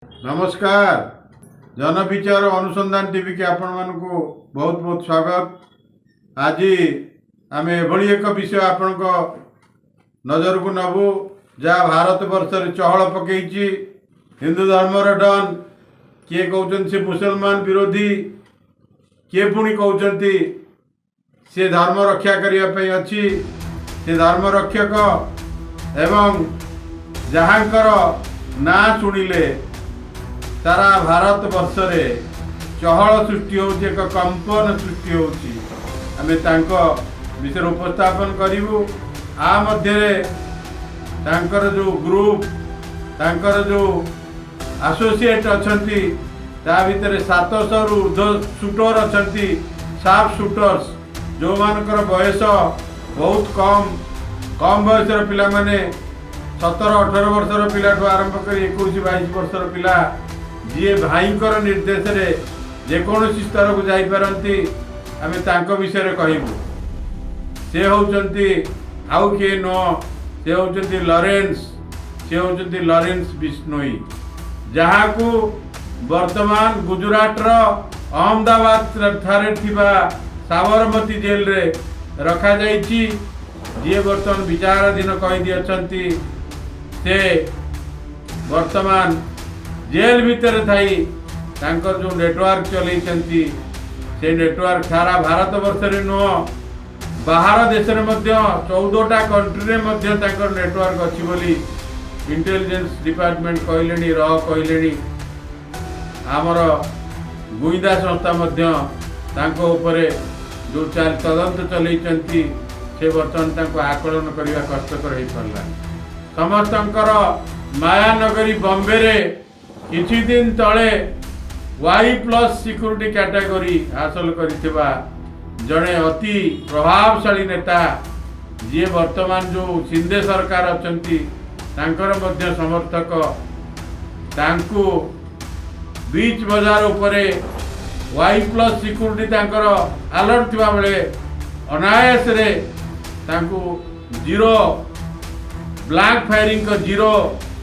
ନମସ୍କାର, ଜନବିଚାର ଅନୁସନ୍ଧାନ ଟିଭିକି ଆପଣମାନଙ୍କୁ ବହୁତ ବହୁତ ସ୍ୱାଗତ। ଆଜି ଆମେ ଏଭଳି ଏକ ବିଷୟ ଆପଣଙ୍କ ନଜରକୁ ନେବୁ, ଯାହା ଭାରତ ବର୍ଷରେ ଚହଳ ପକେଇଛି। ହିନ୍ଦୁ ଧର୍ମର ଡନ୍, କିଏ କହୁଛନ୍ତି ସେ ମୁସଲମାନ ବିରୋଧୀ, କିଏ ପୁଣି କହୁଛନ୍ତି ସେ ଧର୍ମ ରକ୍ଷା କରିବା ପାଇଁ ଅଛି, ସେ ଧର୍ମ ରକ୍ଷକ ଏବଂ ଯାହାଙ୍କର ନାଁ ଶୁଣିଲେ ସାରା ଭାରତ ବର୍ଷରେ ଚହଳ ସୃଷ୍ଟି ହେଉଛି, ଏକ କମ୍ପନ ସୃଷ୍ଟି ହେଉଛି, ଆମେ ତାଙ୍କ ବିଷୟରେ ଉପସ୍ଥାପନ କରିବୁ। ଆ ମଧ୍ୟରେ ତାଙ୍କର ଯେଉଁ ଗ୍ରୁପ, ତାଙ୍କର ଯେଉଁ ଆସୋସିଏଟ୍ ଅଛନ୍ତି, ତା ଭିତରେ 700ରୁ ଉର୍ଦ୍ଧ୍ୱ ସୁଟର ଅଛନ୍ତି, ସାର୍ପ ସୁଟର୍ସ, ଯେଉଁମାନଙ୍କର ବୟସ ବହୁତ କମ୍ କମ୍ ବୟସର ପିଲାମାନେ, 17-18 ବର୍ଷର ପିଲାଠୁ ଆରମ୍ଭ କରି 21-22 ବର୍ଷର ପିଲା, ଯିଏ ଭାଇଙ୍କର ନିର୍ଦ୍ଦେଶରେ ଯେକୌଣସି ସ୍ତରକୁ ଯାଇପାରନ୍ତି। ଆମେ ତାଙ୍କ ବିଷୟରେ କହିବୁ। ସେ ହେଉଛନ୍ତି ଆଉ କିଏ ନୁହଁ, ସେ ହେଉଛନ୍ତି ଲରେନ୍ସ, ସେ ହେଉଛନ୍ତି ଲରେନ୍ସ ବିଷ୍ଣୋଇ, ଯାହାକୁ ବର୍ତ୍ତମାନ ଗୁଜୁରାଟର ଅହମ୍ମଦାବାଦ ଠାରେ ଥିବା ସାବରମତୀ ଜେଲରେ ରଖାଯାଇଛି। ଯିଏ ବର୍ତ୍ତମାନ ବିଚାରାଧୀନ କଏଦୀ ଅଛନ୍ତି, ସେ ବର୍ତ୍ତମାନ ଜେଲ ଭିତରେ ଥାଇ ତାଙ୍କର ଯେଉଁ ନେଟୱାର୍କ ଚଲେଇଛନ୍ତି, ସେ ନେଟୱାର୍କ ସାରା ଭାରତ ବର୍ଷରେ ନୁହଁ, ବାହାର ଦେଶରେ ମଧ୍ୟ, 14ଟା କଣ୍ଟ୍ରିରେ ମଧ୍ୟ ତାଙ୍କର ନେଟୱାର୍କ ଅଛି ବୋଲି ଇଣ୍ଟେଲିଜେନ୍ସ ଡିପାର୍ଟମେଣ୍ଟ କହିଲେଣି, କହିଲେଣି। ଆମର ଗୁଇନ୍ଦା ସଂସ୍ଥା ମଧ୍ୟ ତାଙ୍କ ଉପରେ ଯେଉଁ ତଦନ୍ତ ଚଲେଇଛନ୍ତି, ସେ ବର୍ତ୍ତମାନ ତାଙ୍କୁ ଆକଳନ କରିବା କଷ୍ଟକର ହେଇପାରିଲାଣି। ସମସ୍ତଙ୍କର ମାୟାନଗରୀ ବମ୍ବେରେ କିଛି ଦିନ ତଳେ ୱାଇ ପ୍ଲସ୍ ସିକ୍ୟୁରିଟି କ୍ୟାଟାଗୋରୀ ହାସଲ କରିଥିବା ଜଣେ ଅତି ପ୍ରଭାବଶାଳୀ ନେତା, ଯିଏ ବର୍ତ୍ତମାନ ଯେଉଁ ସିନ୍ଦେ ସରକାର ଅଛନ୍ତି ତାଙ୍କର ମଧ୍ୟ ସମର୍ଥକ, ତାଙ୍କୁ ବିଚ୍ ବଜାର ଉପରେ ୱାଇ ପ୍ଲସ୍ ସିକ୍ୟୁରିଟି ତାଙ୍କର ଆଲର୍ଟ ଥିବାବେଳେ ଅନାୟାସରେ ତାଙ୍କୁ ଜିରୋ ବ୍ଲାଙ୍କ ଫାୟାରିଂ, ଜିରୋ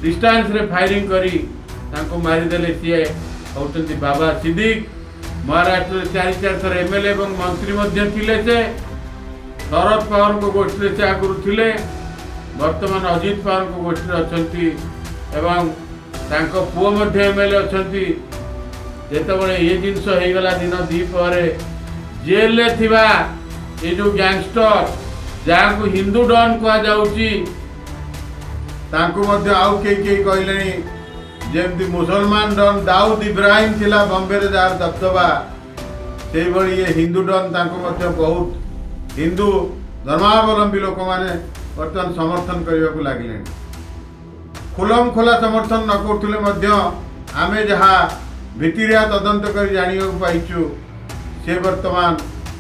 ଡିଷ୍ଟାନ୍ସରେ ଫାୟାରିଂ କରି ତାଙ୍କୁ ମାରିଦେଲେ। ସିଏ ହେଉଛନ୍ତି ବାବା ସିଦ୍ଦିକ। ମହାରାଷ୍ଟ୍ରରେ ଚାରି ଚାରି ଥର ଏମଏଲଏ ଏବଂ ମନ୍ତ୍ରୀ ମଧ୍ୟ ଥିଲେ। ସେ ଶରଦ ପାୱାରଙ୍କ ଗୋଷ୍ଠୀରେ ସେ ଆଗରୁ ଥିଲେ, ବର୍ତ୍ତମାନ ଅଜିତ ପାୱାରଙ୍କ ଗୋଷ୍ଠୀରେ ଅଛନ୍ତି ଏବଂ ତାଙ୍କ ପୁଅ ମଧ୍ୟ ଏମଏଲଏ ଅଛନ୍ତି। ଯେତେବେଳେ ଏ ଜିନିଷ ହେଇଗଲା, ଦିନ ଦ୍ୱିପହରେ ଜେଲରେ ଥିବା ଏ ଯେଉଁ ଗ୍ୟାଙ୍ଗଷ୍ଟର, ଯାହାକୁ ହିନ୍ଦୁ ଡନ୍ କୁହାଯାଉଛି, ତାଙ୍କୁ ମଧ୍ୟ ଆଉ କେହି କେହି କହିଲେଣି, ଯେମିତି ମୁସଲମାନ ଡନ୍ ଦାଉଦ ଇବ୍ରାହିମ ଥିଲା ବମ୍ବେରେ ଯାହାର ଦବଦବା, ସେଇଭଳି ଇଏ ହିନ୍ଦୁ ଡନ୍। ତାଙ୍କୁ ମଧ୍ୟ ବହୁତ ହିନ୍ଦୁ ଧର୍ମାବଲମ୍ବୀ ଲୋକମାନେ ବର୍ତ୍ତମାନ ସମର୍ଥନ କରିବାକୁ ଲାଗିଲେଣି। ଖୁଲମ ଖୋଲା ସମର୍ଥନ ନ କରୁଥିଲେ ମଧ୍ୟ ଆମେ ଯାହା ଭିତିରିଆ ତଦନ୍ତ କରି ଜାଣିବାକୁ ପାଇଛୁ, ସେ ବର୍ତ୍ତମାନ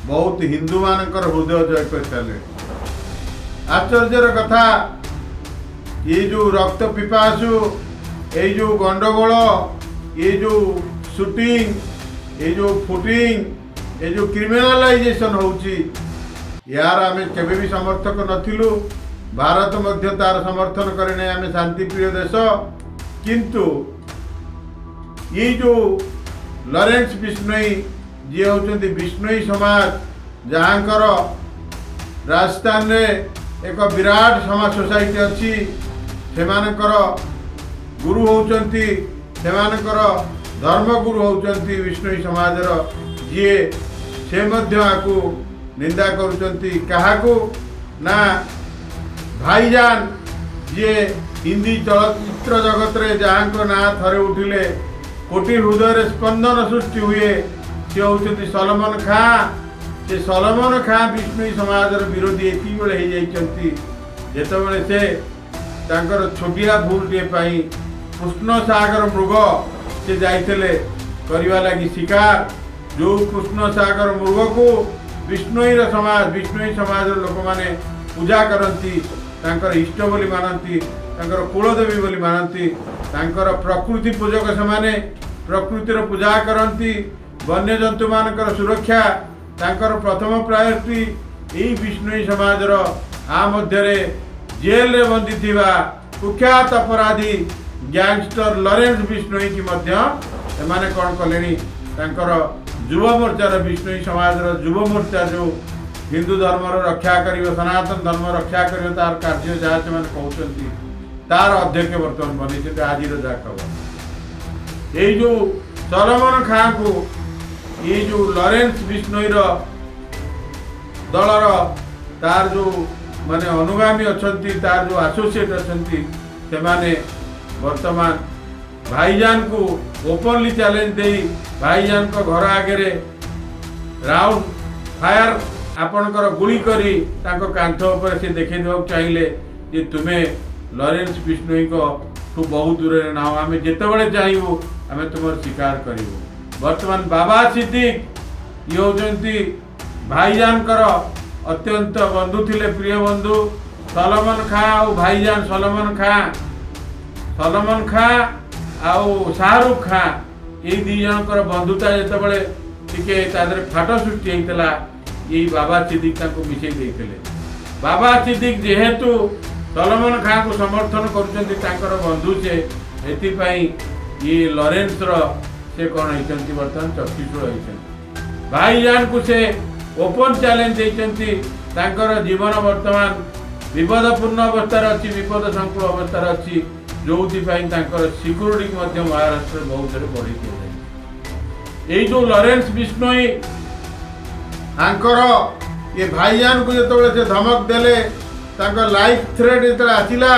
ବହୁତ ହିନ୍ଦୁମାନଙ୍କର ହୃଦୟ ଜୟ କରିସାରିଲେଣି। ଆଶ୍ଚର୍ଯ୍ୟର କଥା, ଏଇ ଯେଉଁ ରକ୍ତ ପିପାସୁ, ଏଇ ଯେଉଁ ଗଣ୍ଡଗୋଳ, ଏଇ ଯେଉଁ ସୁଟିଂ, ଏଇ ଯେଉଁ ଫୁଟିଂ, ଏଇ ଯେଉଁ କ୍ରିମିନାଲାଇଜେସନ୍ ହେଉଛି, ଏହାର ଆମେ କେବେ ବି ସମର୍ଥକ ନଥିଲୁ। ଭାରତ ମଧ୍ୟ ତାର ସମର୍ଥନ କରେ ନାହିଁ। ଆମେ ଶାନ୍ତିପ୍ରିୟ ଦେଶ। କିନ୍ତୁ ଏଇ ଯେଉଁ ଲରେନ୍ସ ବିଷ୍ଣୋଇ, ଯିଏ ହେଉଛନ୍ତି ବିଷ୍ଣୋଇ ସମାଜ, ଯାହାଙ୍କର ରାଜସ୍ଥାନରେ ଏକ ବିରାଟ ସମାଜ ସୋସାଇଟି ଅଛି, ସେମାନଙ୍କର ଗୁରୁ ହେଉଛନ୍ତି, ସେମାନଙ୍କର ଧର୍ମଗୁରୁ ହେଉଛନ୍ତି ବିଷ୍ଣୋଇ ସମାଜର ଯିଏ, ସେ ମଧ୍ୟ ଆକୁ ନିନ୍ଦା କରୁଛନ୍ତି। କାହାକୁ ନା ଭାଇଜାନ, ଯିଏ ହିନ୍ଦୀ ଚଳଚ୍ଚିତ୍ର ଜଗତରେ ଯାହାଙ୍କ ନାଁ ଥରେ ଉଠିଲେ କୋଟି ହୃଦୟରେ ସ୍ପନ୍ଦନ ସୃଷ୍ଟି ହୁଏ, ସେ ହେଉଛନ୍ତି ସଲମାନ ଖାଁ। ସେ ସଲମାନ ଖାଁ ବିଷ୍ଣୋଇ ସମାଜର ବିରୋଧୀ ଏତିକି ବେଳେ ହେଇଯାଇଛନ୍ତି, ଯେତେବେଳେ ସେ ତାଙ୍କର ଛୋଟିଆ ଭୁଲଟିଏ ପାଇଁ କୃଷ୍ଣ ସାଗର ମୃଗ ସେ ଯାଇଥିଲେ କରିବା ଲାଗି ଶିକାର। ଯେଉଁ କୃଷ୍ଣ ସାଗର ମୃଗକୁ ବିଷ୍ଣୋଇର ସମାଜ, ବିଷ୍ଣୋଇ ସମାଜର ଲୋକମାନେ ପୂଜା କରନ୍ତି, ତାଙ୍କର ଇଷ୍ଟ ବୋଲି ମାନନ୍ତି, ତାଙ୍କର କୁଳଦେବୀ ବୋଲି ମାନନ୍ତି, ତାଙ୍କର ପ୍ରକୃତି ପୂଜକ, ସେମାନେ ପ୍ରକୃତିର ପୂଜା କରନ୍ତି, ବନ୍ୟଜନ୍ତୁମାନଙ୍କର ସୁରକ୍ଷା ତାଙ୍କର ପ୍ରଥମ ପ୍ରାୟୋରିଟି। ଏଇ ବିଷ୍ଣୋଇ ସମାଜର ଆ ମଧ୍ୟରେ ଜେଲରେ ବନ୍ଦୀ ଥିବା କୁଖ୍ୟାତ ଅପରାଧୀ ଗ୍ୟାଙ୍ଗଷ୍ଟର ଲରେନ୍ସ ବିଷ୍ଣୋଇକି ମଧ୍ୟ ଏମାନେ କ'ଣ କଲେଣି, ତାଙ୍କର ଯୁବ ମୋର୍ଚ୍ଚାର, ବିଷ୍ଣୋଇ ସମାଜର ଯୁବ ମୋର୍ଚ୍ଚା ଯେଉଁ ହିନ୍ଦୁ ଧର୍ମର ରକ୍ଷା କରିବ, ସନାତନ ଧର୍ମ ରକ୍ଷା କରିବ, ତାର କାର୍ଯ୍ୟ ଯାହା ସେମାନେ କହୁଛନ୍ତି, ତାର ଅଧ୍ୟକ୍ଷ ବର୍ତ୍ତମାନ ବନେଇଛନ୍ତି। ଆଜିର ଯାହା ଖବର, ଏଇ ଯେଉଁ ସଲମନ ଖାଁକୁ ଏଇ ଯେଉଁ ଲରେନ୍ସ ବିଷ୍ଣୋଇର ଦଳର ତାର ଯେଉଁ ମାନେ ଅନୁଗାମୀ ଅଛନ୍ତି, ତାର ଯେଉଁ ଆସୋସିଏଟ୍ ଅଛନ୍ତି, ସେମାନେ ବର୍ତ୍ତମାନ ଭାଇଜାନକୁ ଓପନଲି ଚ୍ୟାଲେଞ୍ଜ ଦେଇ ଭାଇଜାନଙ୍କ ଘର ଆଗରେ ରାଉଣ୍ଡ ଫାୟାର, ଆପଣଙ୍କର ଗୁଳି କରି ତାଙ୍କ କାନ୍ଥ ଉପରେ ସେ ଦେଖେଇ ଦେବାକୁ ଚାହିଁଲେ ଯେ ତୁମେ ଲରେନ୍ସ ବିଷ୍ଣୋଇଙ୍କଠୁ ବହୁତ ଦୂରରେ ନାହ, ଆମେ ଯେତେବେଳେ ଚାହିଁବୁ ଆମେ ତୁମର ଶିକାର କରିବୁ। ବର୍ତ୍ତମାନ ବାବା ସିଦ୍ଦିକ, ଇଏ ହେଉଛନ୍ତି ଭାଇଜାନଙ୍କର ଅତ୍ୟନ୍ତ ବନ୍ଧୁ ଥିଲେ, ପ୍ରିୟ ବନ୍ଧୁ। ସଲମନ ଖାଁ ଆଉ ଭାଇଜାନ, ସଲମନ ଖାଁ ଆଉ ଶାହରୁଖ ଖାଁ, ଏଇ ଦୁଇ ଜଣଙ୍କର ବନ୍ଧୁତା ଯେତେବେଳେ ଟିକେ ତା ଦେହରେ ଫାଟ ସୃଷ୍ଟି ହେଇଥିଲା, ଏଇ ବାବା ସିଦ୍ଦିକ ତାଙ୍କୁ ମିଶେଇ ଦେଇଥିଲେ। ବାବା ସିଦ୍ଦିକ ଯେହେତୁ ସଲମନ ଖାଁକୁ ସମର୍ଥନ କରୁଛନ୍ତି, ତାଙ୍କର ବନ୍ଧୁ ସେ, ଏଥିପାଇଁ ଇଏ ଲରେନ୍ସର ସେ କ'ଣ ହେଇଛନ୍ତି, ବର୍ତ୍ତମାନ ଚକ୍ଷୁଶୂଳ ହେଇଛନ୍ତି। ଭାଇଜାନକୁ ସେ ଓପନ୍ ଚ୍ୟାଲେଞ୍ଜ ଦେଇଛନ୍ତି। ତାଙ୍କର ଜୀବନ ବର୍ତ୍ତମାନ ବିପଦପୂର୍ଣ୍ଣ ଅବସ୍ଥାରେ ଅଛି, ବିପଦ ସଂକୁଳ ଅବସ୍ଥାରେ ଅଛି, ଯୋଉଥିପାଇଁ ତାଙ୍କର ସିକ୍ୟୁରିଟି ମଧ୍ୟ ମହାରାଷ୍ଟ୍ରରେ ବହୁତ ଥରେ ବଢ଼େଇ ଦିଆଯାଇଛି। ଏଇ ଯୋଉ ଲରେନ୍ସ ବିଷ୍ଣୋଇ ତାଙ୍କର ଏ ଭାଇଜାନକୁ ଯେତେବେଳେ ସେ ଧମକ ଦେଲେ, ତାଙ୍କ ଲାଇଫ୍ ଥ୍ରେଟ୍ ଯେତେବେଳେ ଆସିଲା,